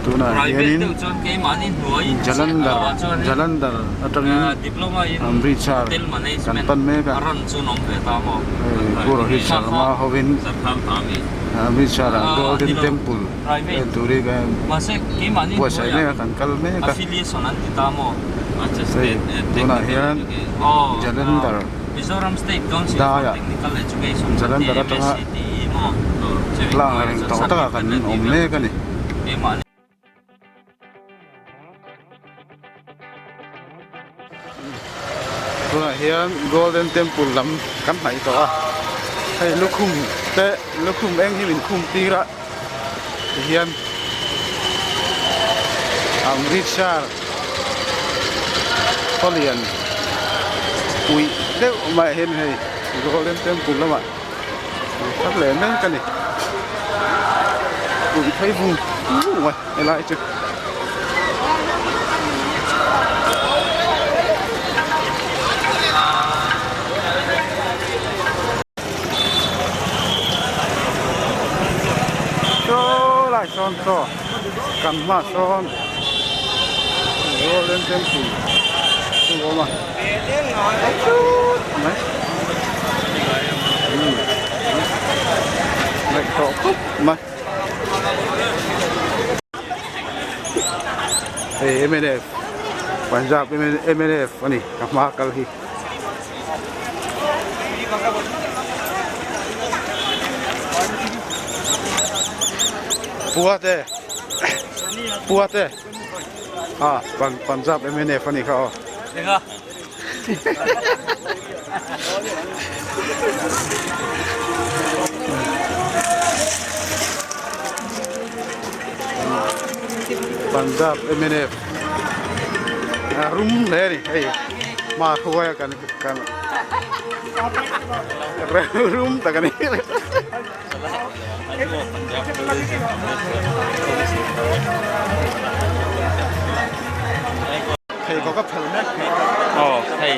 Tunah hianin Jalandhar Jalandhar atangin Amritsar kan pan mek a, hei Pu Rohit Sharma hovin Amritsar ah Golden Temple en turin kan buatsaih mek a, kan kal mek a. Hei tunah hian Jalandhar daiah Jalandhar atanga tlang reng tawh takah kan awm mek a ni. Tunah hian Golden Temple lam kan hnaih tawh a, hei lukhum te lukhum eng hi min khum tir a tihian Amritsar khawlian uih deuh maiah hian hei Golden Temple lamah an thar leh mek a ni uih phei vung vung a helai chu. Saw lai sawn saw kan hma sawn Golden Temple chu a awm a chut mai umm ngaih tawh khawp mai hei mnf Punjab mnf a ni ka hma kal hi. Pua te Pua te ah Pan Punjab MNF a nih kha aw. Enga. Punjab MNF a rum hle a ni hei. Hma khawi a kan kan rum tak a ni. Pheikhawk a phel mek phei tak. Aw hei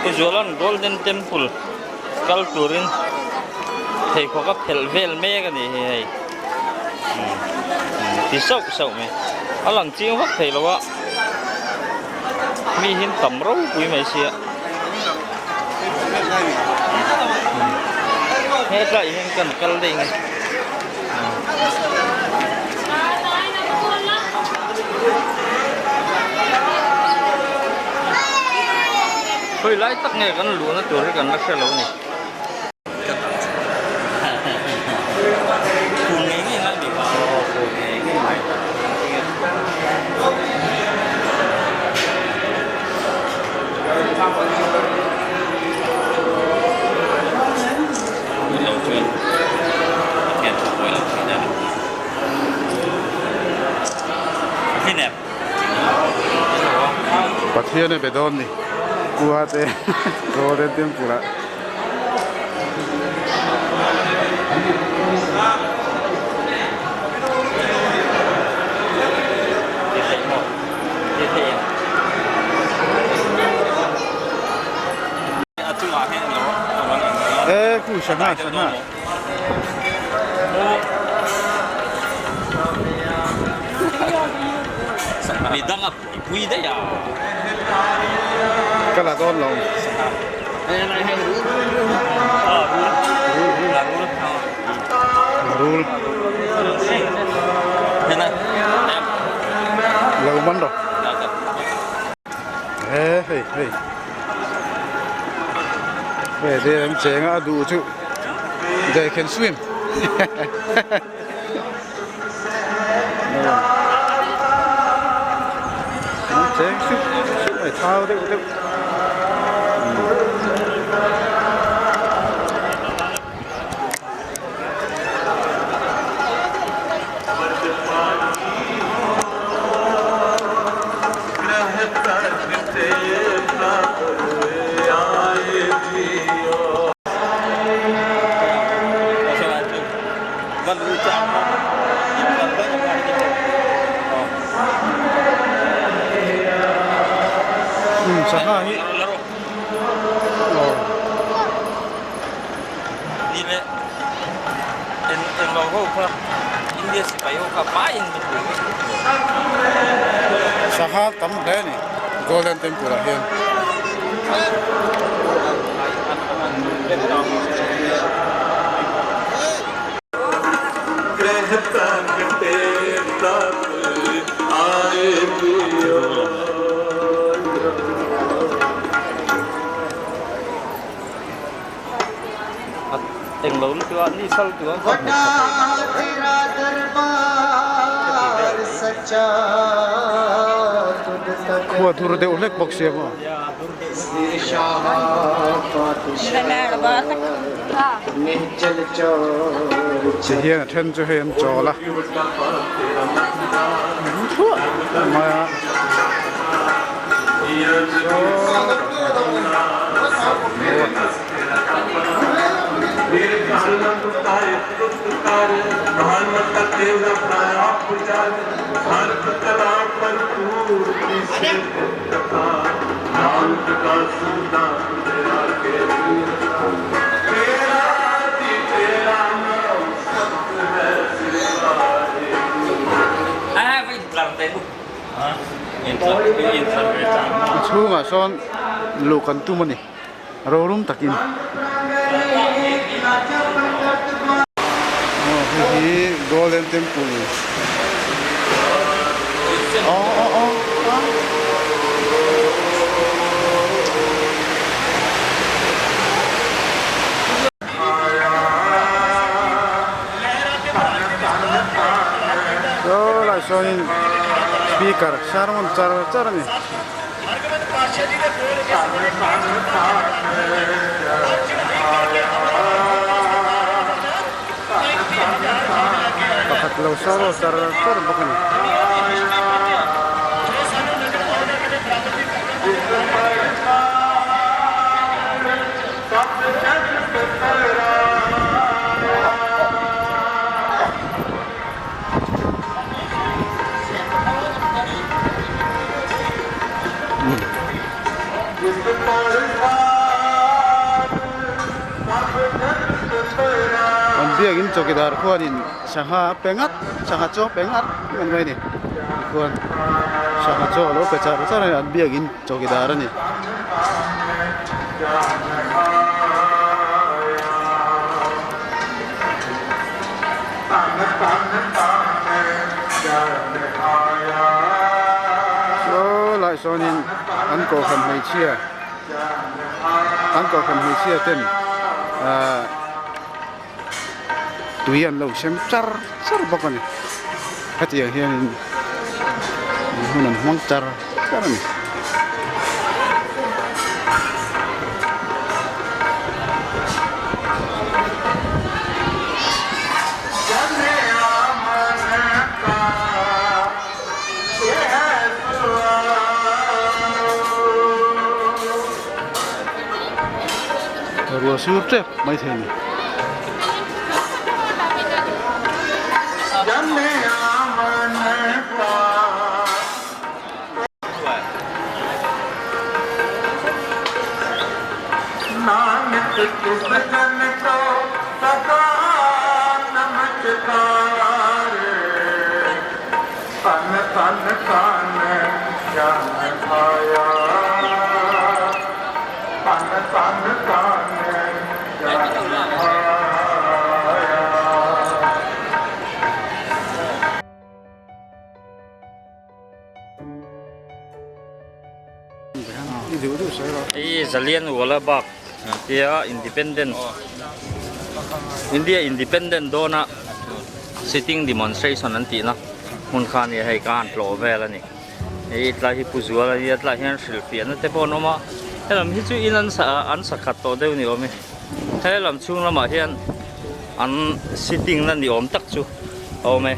Pu Zuala'n Golden Temple kal turin pheikhawk a phelh vel mek a ni hi hei ti sauh sauh mai a lang chiang vak thei lo a. Mi hi an tam ropui mai sia hetlai hian kan kal daih nge khawi lai tak nge kan luhna tur hi kan la hre lo a ni. Pathian a be dawn ni Kua te Golden Temple ah. E khu sangha sangha. Pui daih a. Ka la dawn lo. Rul. Lo man rawh. He hei hei. Hei te an cheng a a duh chu they can swim. Cheng sup sup mai thau deuh deuh. Sangha hi India sipai ho kha vai in min Sangha tam hle a ni Golden Temple ah hian. Englo lutuk a ni sal tur an hmu tha thei ngang lo e. Heti vel hi. Khua dur deuh hlek bawk sia maw. Ti hian a then chu hei an chawl a thuah mai a. A chhungah sawn luh kan tum a ni rorum takin. Aw hei hi Golden Temple aw aw aw aw. Saw lai sawnin speaker sermon char char a ni. Pakhat lo solo char char bawk a ni. An biakin chawkidar khuanin sangha a pe ngat sangha chaw pe ngat ngat mai a ni tikhuan sangha chaw a lo pe char char a ni an biakin chawkidar a ni. Saw lai sawnin an kohhran hmeichhia an kohhran hmeichhia ten ahh tui an lo sem char char bawk a ni hetiang hianin hun an hmang char char a ni. Ruah sur tep mai thei a ni. Hei Zalian Wala Bagh tia Independent India Independent dawna sitting demonstration an tihna hmun kha a ni a hei ka han tlawh vel a ni. Hei tlai hi Pu Zual a nia tlaiah hian hrilhfiahna te pawh an awm a helam hi chu in an sa an sa khat tawh deuh ni awm e helam chhung lamah hian an sitting na ni awm tak chu a awm e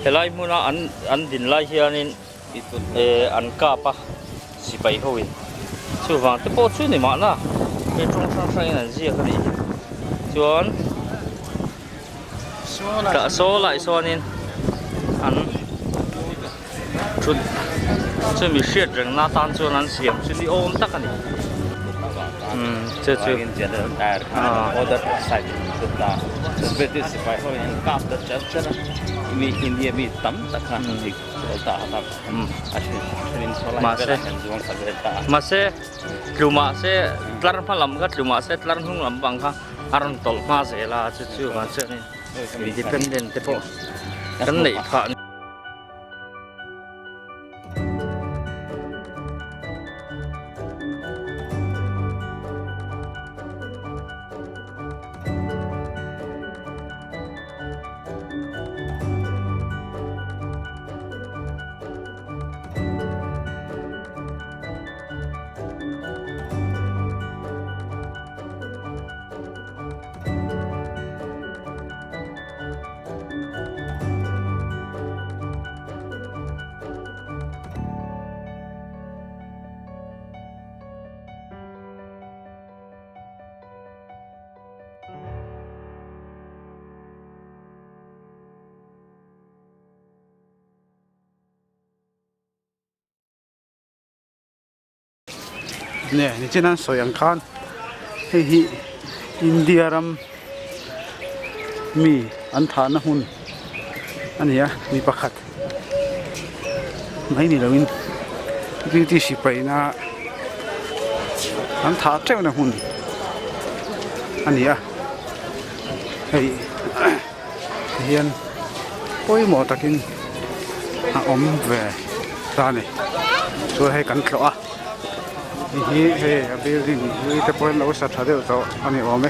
helai hmuna an an din lai hianin eh an kap a sipai ho in chuvang te pawh chu ni mahna hei tawng hrang hrang in an ziak a nih hi chuan tah saw lai sawnin an. Thut chu mi hriat reng na tan chuan an siam chu ni awm tak a ni. Umm che chu Mahse mahse tlu mahse tlar hma lam kha tlu mahse tlar hnung lam pang kha a rawn tawlh hma zel a chu chu vang chuanin independent te pawh kan neih phah. Nge nichin an sawi ang khan hei hi India ram mi an thahna hmun a ni a mi pakhat mai ni loin British sipaina an thah teuhna hmun a ni a hei hian pawimawh takin a awm ve ta a ni chuan hei kan tlawh a hei hi hei a building hlui te pawh an lo sa tha deuh tawh a ni awm e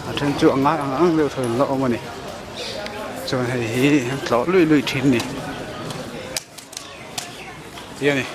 a then chu a ngai ang ang deuh thaw in la awm a ni chuan hei hi an tlawh luih luih thin a ni ti a ni.